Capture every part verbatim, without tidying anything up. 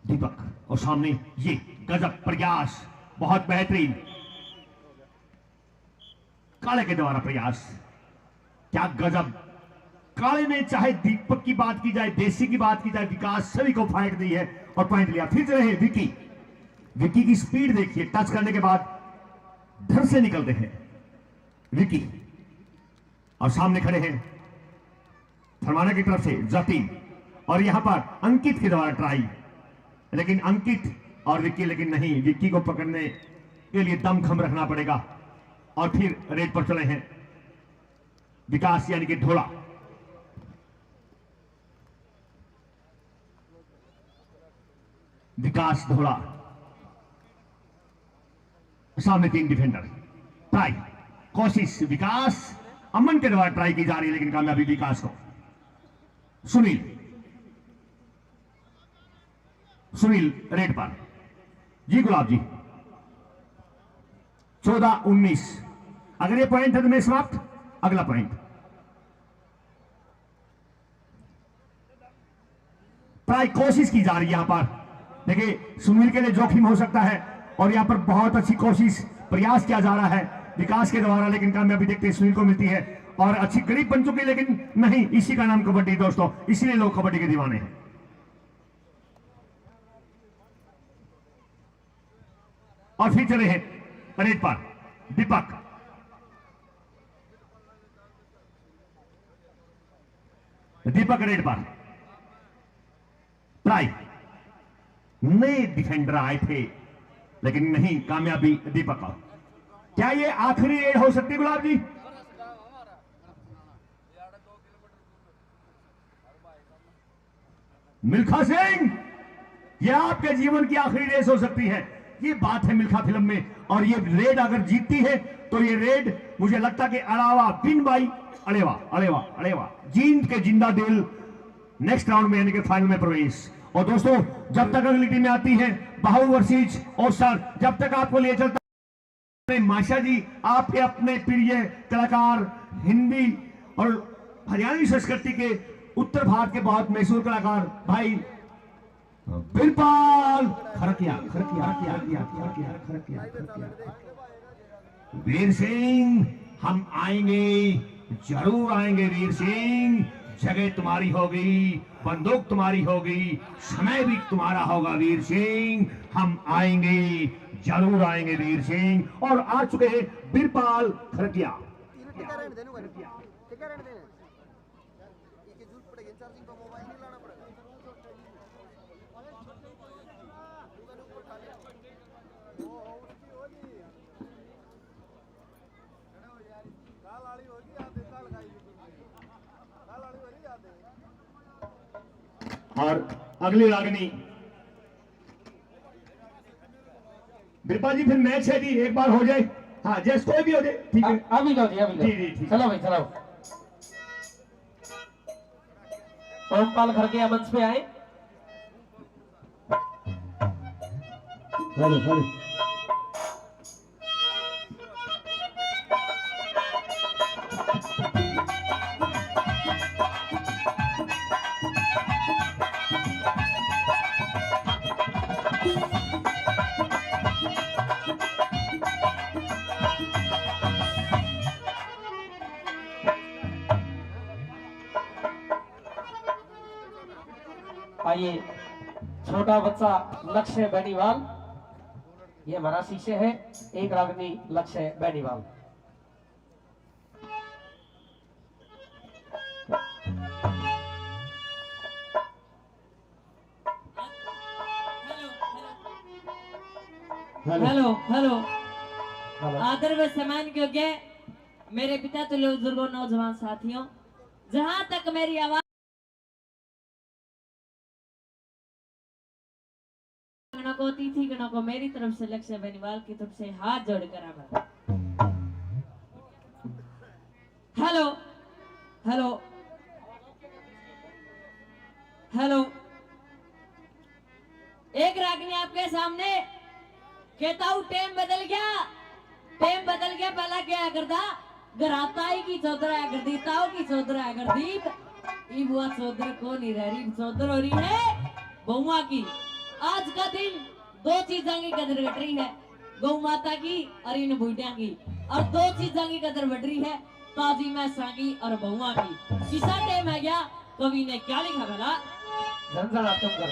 दीपक, और सामने ये गजब प्रयास, बहुत बेहतरीन। काले के द्वारा प्रयास, क्या गजब। काले ने, चाहे दीपक की बात की जाए, देसी की बात की जाए, विकास सभी को फाइट दी है और पॉइंट लिया। फिर रहे विक्की, विक्की की स्पीड देखिए, टच करने के बाद धड़ से निकलते हैं विक्की। और सामने खड़े हैं फरमाना की तरफ से जतीन, और यहां पर अंकित के द्वारा ट्राई, लेकिन अंकित और विक्की, लेकिन नहीं, विक्की को पकड़ने के लिए दमखम रखना पड़ेगा। और फिर रेड पर चले हैं विकास, यानी कि ढोला। विकास ढोला, सामने तीन डिफेंडर। ट्राई, कोशिश विकास, अमन के द्वारा ट्राई की जा रही है, लेकिन कामयाबी विकास को। सुनील, सुनील रेड पर। जी गुलाब जी, चौदह उन्नीस। अगर ये पॉइंट है तो मैं समाप्त। अगला पॉइंट। ट्राई, कोशिश की जा रही है यहाँ पर। देखिए, सुनील के लिए जोखिम हो सकता है और यहाँ पर बहुत अच्छी कोशिश, प्रयास किया जा रहा है विकास के द्वारा, लेकिन कामयाबी देखते ही सुनील को मिलती है। और अच्छी ग्रिप बन चुकी है, लेकिन नहीं, इसी का नाम कबड्डी दोस्तों, इसलिए लोग कबड्डी के दीवाने हैं। और फिर चले हैं रेड पर दीपक। दीपक रेड पर। ट्राई, नए डिफेंडर आए थे, लेकिन नहीं, कामयाबी दीपक। क्या ये आखिरी रेड हो सकती है गुलाब जी? मिल्खा सिंह, ये आपके जीवन की आखिरी रेस हो सकती है। ये बात है मिल्खा फिल्म में। और ये रेड अगर जीतती है तो ये रेड, मुझे लगता कि अलावा बिन बाई, अलेवा, अलेवा, अलेवा, जींद के जिंदा दिल नेक्स्ट राउंड में, यानी कि फाइनल में प्रवेश। और दोस्तों, जब तक अगली टीमें आती हैं, बाहू वर्सेस ओसर, जब तक आपको लिए चलता है माशा जी, आपके अपने प्रिय कलाकार, हिंदी और हरियाणवी संस्कृति के, उत्तर भारत के बहुत मशहूर कलाकार भाई बिरपाल खरकिया, खरकिया, खरकिया, खरकिया, खरकिया, खरकिया। वीर सिंह, हम आएंगे, जरूर आएंगे वीर सिंह। जगह तुम्हारी होगी, बंदूक तुम्हारी होगी, समय भी तुम्हारा होगा वीर सिंह। हम आएंगे, जरूर आएंगे वीर सिंह। और आ चुके हैं बिरपाल खरकिया। और अगली रागनी बिरपा जी, फिर मैच है जी, एक बार हो जाए। हाँ, जैस कोई भी हो जाए, ठीक है। अ-, अभी लो जी, अभी लो। जी, जी, ठीक। चलो भाई, चलो। ओमपाल खरकिया मंच पे आए। Hello, hello. आइए, छोटा बच्चा लक्ष्य बेनीवाल, ये हमारा शिष्य है, एक रागनी लक्ष्य Beniwal. Hello, hello. Hello, hello. Hello. आदर व सम्मान के योग्य मेरे पिता तुल्य बुजुर्गों, नौजवान साथियों, जहां तक मेरी आवाज गणों को, अतिथि गणों को मेरी तरफ से, लक्ष्य बेनीवाल की तरफ से हाथ जोड़कर आभार। Hello, hello, hello. एक रागनी आपके सामने। कहता हूँ, टेम बदल गया, टेम बदल गया। पहला क्या करता, घरा ताई की चौधर आया करती, ताऊ की चौधर आया करती। इब वा चौधर को नहीं रह रही, चौधर हो रही है बहुआ की। आज का दिन दो चीजां की कदर घट रही है, गौ माता की और इन बूढ़िया की, और दो चीजां की कदर बढ़ रही है, ताजी भैंसा की और बहुआ की। किसा टाइम आ गया, कवि ने क्या लिखा भला? झंझनाटम कर।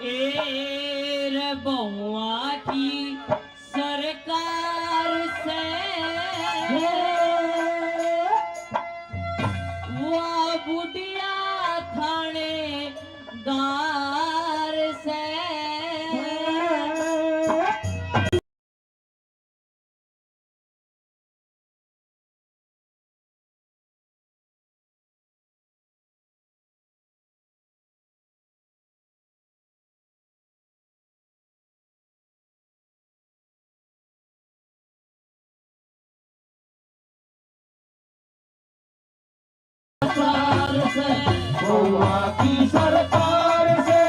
एर बहुआ की सरकार से, वा बुढ़िया थानेदार से। सरकार से, बउआ की सरकार से,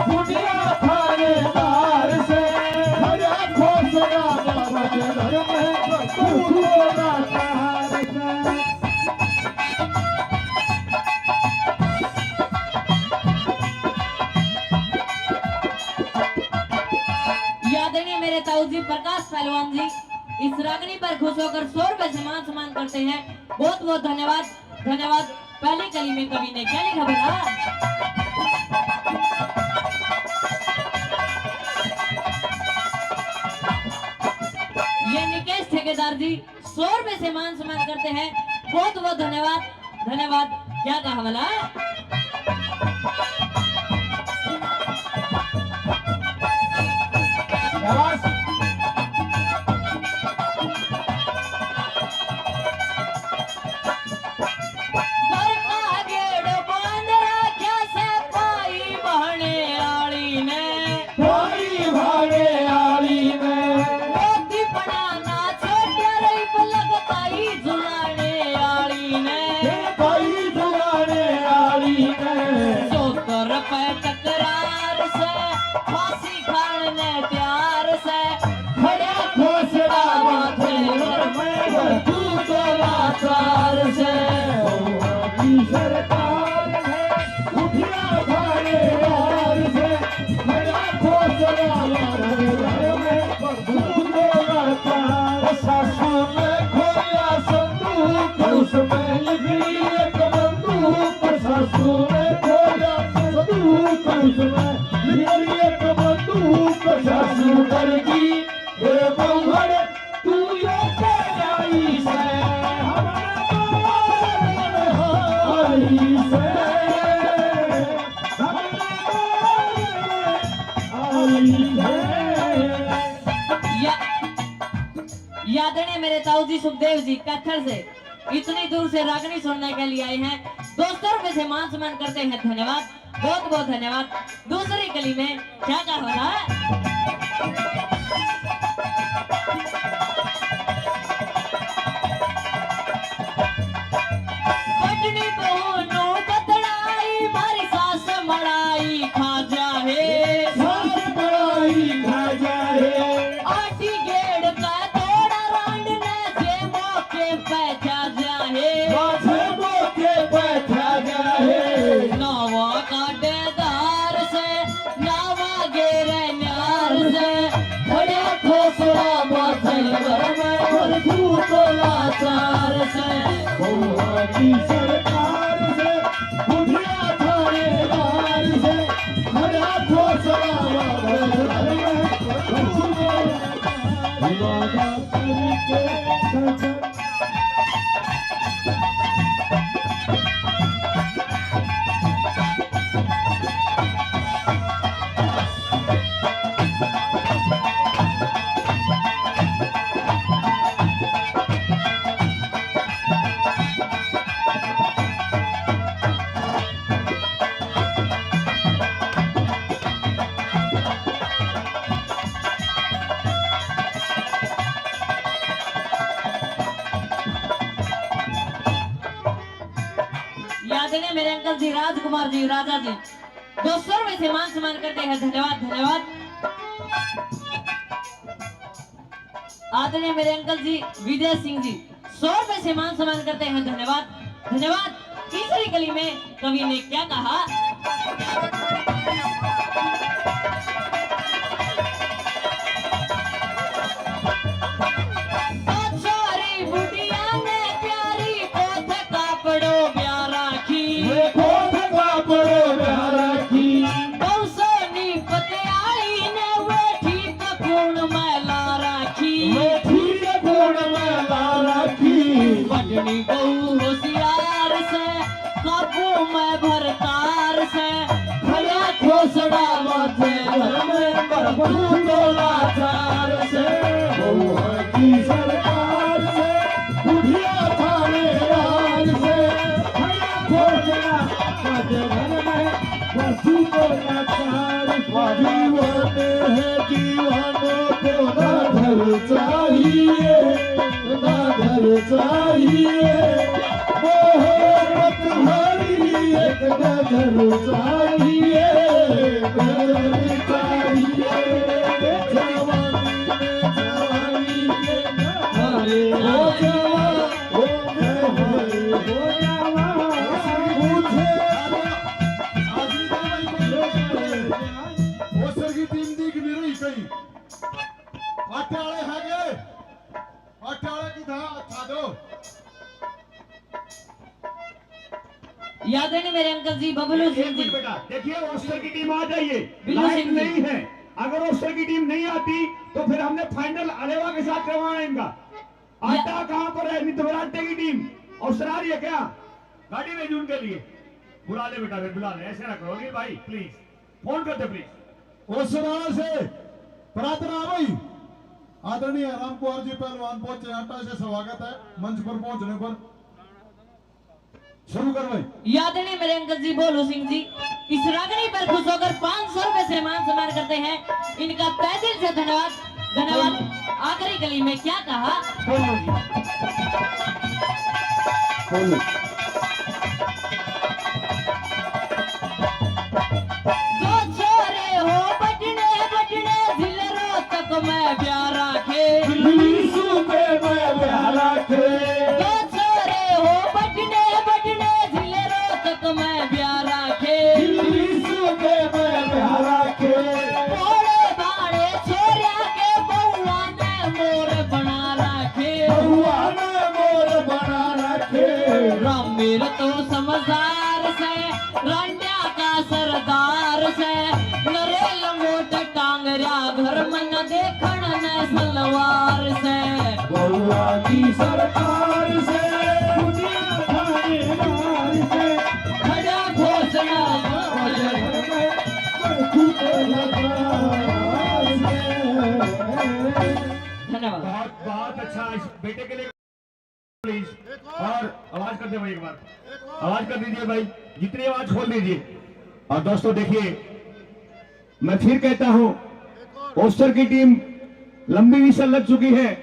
बुढ़िया थानेदार से, भला घोषणा बाबा के घर में, तू तो लाचार से। आदरणीय मेरे ताऊ जी प्रकाश पहलवान जी इस रागनी पर खुश होकर सौ रुपए से मान सम्मान करते हैं। बहुत बहुत धन्यवाद, धन्यवाद। पहली कली में कवि ने क्या लिखा भला? ये निकेश ठेकेदार जी सौ रुपए से मान सम्मान करते हैं। बहुत बहुत धन्यवाद, धन्यवाद। क्या कहा भला? शाबाश। घर का गेड़ बांध राख्या से भाई भाणे आली ने। भाई भाणे आली ने। मोती बनाना छोटे रही पलक ताई झुलाने आली ने। ताई झुलाने आली ने। चौतर पे तकरार से, फांसी खान ने प्यार से। खड़ा घोषणा बाबा के घर में, तू तो लाचार से। बउआ की सरकार है, बुढ़िया थानेदार से। खड़ा घोषणा बाबा के घर में, तू तो लाचार। सासू ने खोया संदूक, उसमें निकली एक बंदूक। सासू ने खोया संदूक, उसमें निकली एक बंदूक। सासू डर गई, ए बउआ रे, तू यो के आई से, हमने मार आई से, हमने मार आई से। या, आदरणीय मेरे ताऊ जी सुखदेव जी कैथल से इतनी दूर से रागनी सुनने के लिए आए हैं। दो सौ रुपए से मान सम्मान करते हैं। धन्यवाद, बहुत बहुत धन्यवाद। दूसरी कली में क्या कहा भला? पटनी बहू नू बतलाई, मारी सास मलाई खा जा है। सास मलाई खा जा है। आटी गेड़ का तोड़ा रांड ने जे मौके पे जा जा है। जे मौके पे जा जा है। नावा काटेदार से, नावा गेरे न्यार से, खड़ा खोसड़ा बादल घर में, और तू तो लाचार से। बउआ की सरकार से, बुढ़िया थानेदार से, खड़ा खोसड़ा बादल घर में, और तू तो लाचार से। आदरणीय मेरे अंकल जी राजकुमार जी, राजा जी, दो सौ रुपए से मान सम्मान करते हैं। धन्यवाद, धन्यवाद। आदरणीय मेरे अंकल जी विजय सिंह जी सौ रुपए से मान सम्मान करते हैं। धन्यवाद, धन्यवाद। तीसरी कली में कवि ने क्या कहा? तो छोरी बुढ़िया ने प्यारी कोथ कापड़ो ब्याह राखी। ये कोथ कापड़ो ब्याह राखी। दो सौ नी पतियाली ने वो ठीक खून में ला राखी। वो ठीक खून में ला राखी। बजनी गऊ होशियार से, काबू में भरतार से। भला खोसड़ा बाजे घर में, प्रभु तो लाचार से। बउआ की सरकार से, बुढ़िया थानेदार से। भला खोसड़ा बाजे घर में, प्रभु तो लाचार से। दीवाने हैं दीवानों को ना घर चाहिए, ना घर चाहिए। मोहब्बत भरी एक नजर चाहिए, नजर चाहिए। जवानी में जवानी के मारे हो जवान, हो जवान, हो जवान। मुझे ओसर की टीम दिख नहीं रही कहीं। आटे वाले है गए, आटे वाले की था, था दो। याद है नहीं मेरे अंकल जी, बबलू एक सिंह मिनट जी। बेटा, देखिए, ओसर की टीम आ जाइए, बिल्लू लाइट सिंह जी। नहीं है। अगर ओसर की टीम नहीं आती, तो फिर हमने फाइनल अलेवा के साथ करवाना है इनका। या- आटा कहाँ पर है? नहीं तो फिर आटे की टीम ओसर आ रही है क्या? गाड़ी भेजो उनके लिए। बुला ले बेटा, फिर बुला ले, ऐसे ना करो अनिल भाई, प्लीज। फोन कर दे प्लीज। ओसर से प्रार्थना है भाई, आदरणीय रामकुमार जी पहलवान पहुंचे, आटा से स्वागत है मंच पर पहुंचने पर। शुरू कर भाई। यादनी मेरे अंकल जी भोलू सिंह जी इस रागनी पर खुश होकर पाँच सौ रुपए से मान सम्मान करते हैं। इनका तहे दिल से धन्यवाद, धन्यवाद। आखिरी कली में क्या कहा? बोलो जी। बोलो। दो छोरे हो बटने बटने, जिले रोहतक में ब्याह राखे। दिल्ली सूबे में ब्याह राखे। दो छोरे हो बटने बटने, जिले रोहतक में ब्याह राखे। दिल्ली सूबे में ब्याह राखे। भोले भाले छोरिया के बउआ ने मोर बना राखे। बउआ ने मोर बना राखे। राम मेर तो समझदार से, रांडिया का सरदार से, नरे लंगोट टांगरा घर मन देखण ने सलवार से। बउआ की सरकार से, दुनिया थानेदार से, खड़ा घोषणा बाजे घर में, प्रभु को लगा से। धन्यवाद। बहुत, बहुत अच्छा, इस बेटे के लिए प्लीज। और आवाज कर दे भाई एक बार, आवाज कर दीजिए भाई, जितनी आवाज खोल दीजिए। और दोस्तों देखिए, मैं फिर कहता हूं, ओस्टर की टीम लंबी whistle लग चुकी है।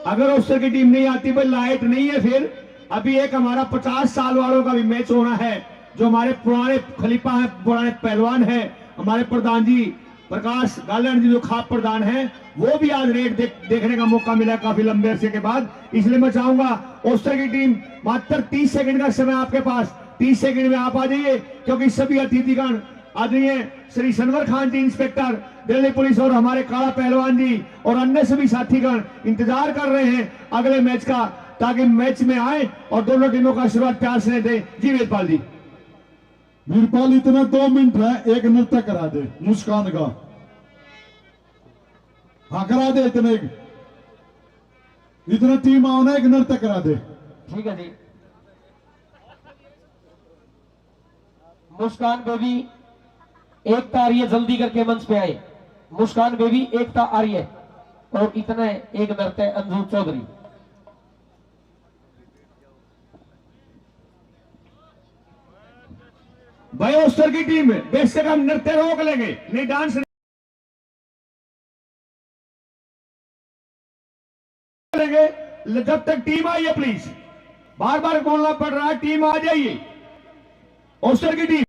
अगर ओस्टर की टीम नहीं आती भाई, लाइट नहीं है, फिर अभी एक हमारा पचास साल वालों का भी मैच होना है, जो हमारे पुराने खलीफा हैं, पुराने पहलवान हैं, हमारे प्रधान जी प्रकाश गालन जी जो खाप प्रधान हैं, वो भी आज रेड देख, देखने का मौका मिला काफी लंबे अरसे के बाद। इसलिए मैं चाहूंगा ओस्टर की टीम, मात्र तीस सेकंड का समय आपके पास, तीस सेकंड में आप आ जाइए, क्योंकि सभी अतिथिगण आदरणीय श्री सनवर खान जी इंस्पेक्टर दिल्ली पुलिस और हमारे काला पहलवान जी और अन्य सभी साथीगण इंतजार कर रहे हैं अगले मैच का, ताकि मैच में आए और दोनों टीमों का आशीर्वाद प्यार से दें। जी वीरपाल जी। वीरपाल, इतने दो मिनट है, एक नृत्य करा दे मुस्कान का। हाँ, करा दे इतने, एक, इतने टीम आओ ना, एक नृत्य करा दे। ठीक है जी। मुस्कान बेबी, एकता आ रही है, जल्दी करके मंच पे आए। मुस्कान बेबी, एकता आ रही है। और इतने एक नृत्य अंजू चौधरी। भाई, ओस्टर की टीम, बेशक हम नृत्य रोक लेंगे, नहीं डांस लेंगे, जब तक टीम आई है, प्लीज, बार बार बोलना पड़ रहा है, टीम आ जाइए। ओस्टर की टीम।